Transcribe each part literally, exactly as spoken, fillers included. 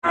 No,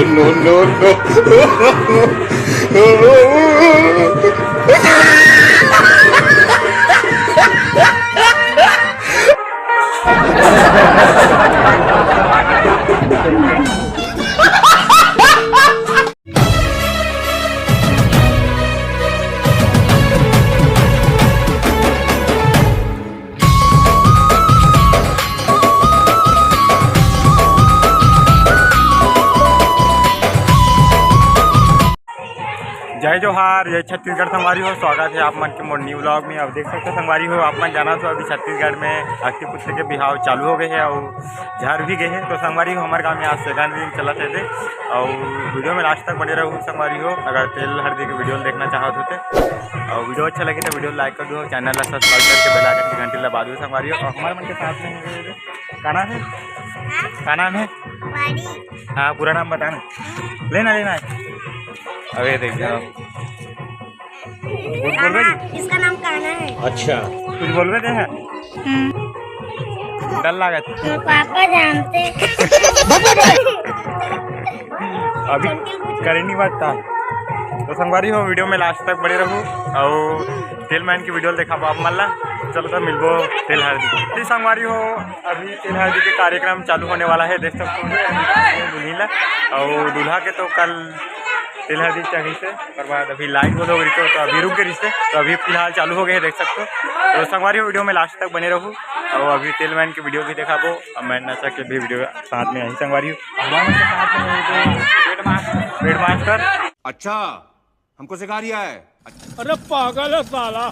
no, no, no. जय जोहार, जय छत्तीसगढ़ संगवारी हो। स्वागत हे आप मन के मोर न्यू व्लॉग में। अब देख सकते हो संगवारी हो, आप मन जानत हो अभी छत्तीसगढ़ में अक्ति पुत्र के बिहाव चालू हो गए हे अउ झर भी गए हे। तो संगवारी हो, हमर गांव में आज सेकंड दिन चलत हे दे, अउ वीडियो में लास्ट तक बने रहू संगवारी हो, अगर तेल हल्दी के वीडियो देखना चाहत हो ते। अउ वीडियो अच्छा लगे तो वीडियो लाइक कर दो, चैनल ला सब्सक्राइब करके बेल आइकन की घंटी ला दबा दो संगवारी हो। अउ हमर मन के साथ में हे, का नाम हे? का नाम हे? हाँ, पूरा नाम बता ना। लेना, लेना है। अबे देख जाओ। कुछ बोलबे? इसका नाम काना है। अच्छा। कुछ बोलबे ते है? डर लागत। पापा जानते। अभी करे नहीं बात था। तो संगवारी हो, वीडियो में लास्ट तक बने रहू अउ तेल मैन की वीडियो देखाबो आप मन ला। चलो तो मिलबो तेल हल्दी। फिर संगवारी हो, अभी तेल हल्दी के कार्यक्रम चालू होने वाला है, देख सकते हो दुल्ही ला। अउ दूल्हा के तो कल तेल हल्दी चढ़ी से, ओकर बाद अभी लाइट बंद हो गई तो, तो अभी रुक गई से, तो अभी फिलहाल चालू हो गए हैं, देख सकते हो। तो संगवारी हो, वीडियो में लास्ट तक बने रहू अउ अभी तेल मैन की वीडियो भी देखाबो। अब मैं नशा के भी वीडियो साथ में आई संगवारी हो। हमारे साथ में हेडमास्टर। अच्छा, हमको सिखा रिया है। अरे पागल है साला।